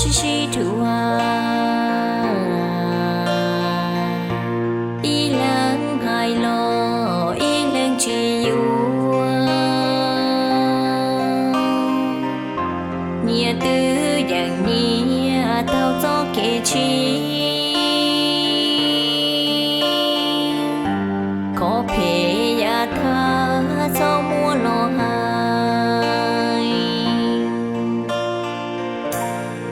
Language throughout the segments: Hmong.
sib sib dhuav, ib leeg hais los ib leeg tsis yuav. Nyias twb yeem nyiam taug txoj kev tshiab, qhov phem yav tag txhob muab los hais.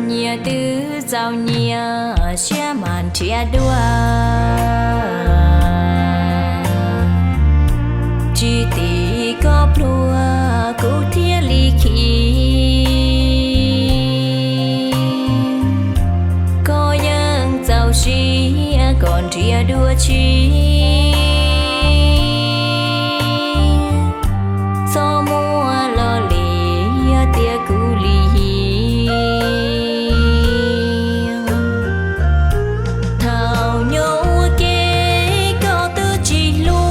Nyias twb txaus nyias siab mas nrhiav dua, tsis tim koj pluag kuv thiaj li chim. Koj yeej txaus siab kom nrhiav dua tshiab, txhob muab los lim tias kuv lim hiam. Thaum nyob ua ke koj twb tsis hlub,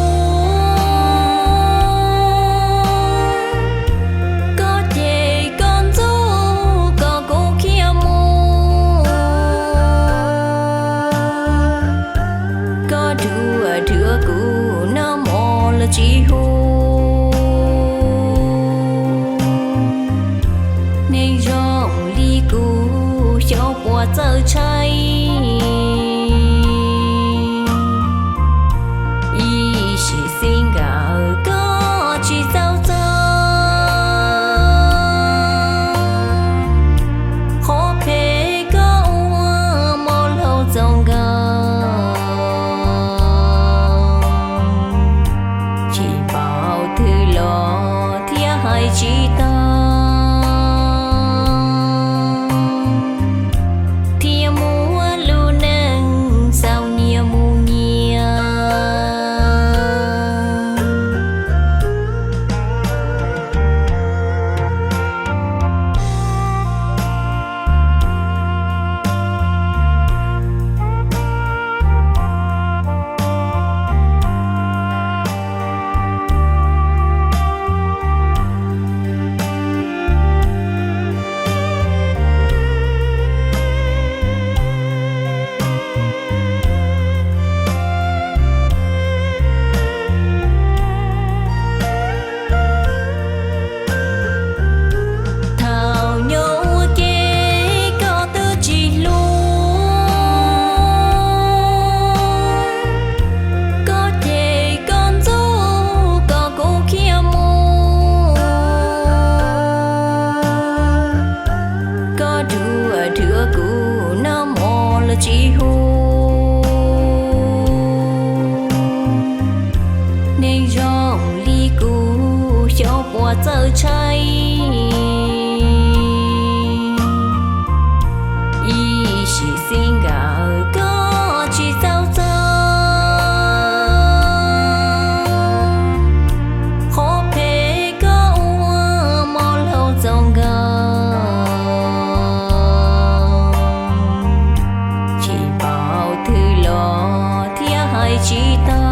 koj cem koj ntxub kom kuv khiav mus. Koj dhuav dhuav kuv noj mov los tsis hu, neeg zoo li kuv xyov puas txawj tshaib. Ib sim xis nkawm koj tsis txaus txog, qhov phem koj ua mos laug txaus nkaus. Chim npaum twg los thiab hais tsis tau, thiab muab lub neej xaus nyias mus nyias. Thaum nyob ua ke koj twb tsis hlub, koj cem koj ntxub kom kuv khiav mus. Koj dhuav dhuav kuv noj mov los tsis hu, neeg zoo li kuv xyov puas txawj tshaib. Ib sim xis nkawm koj tsis txaus txog, qhov phem koj ua mos laug txaus nkaus. Chim npaum twg los thiab hais tsis tau,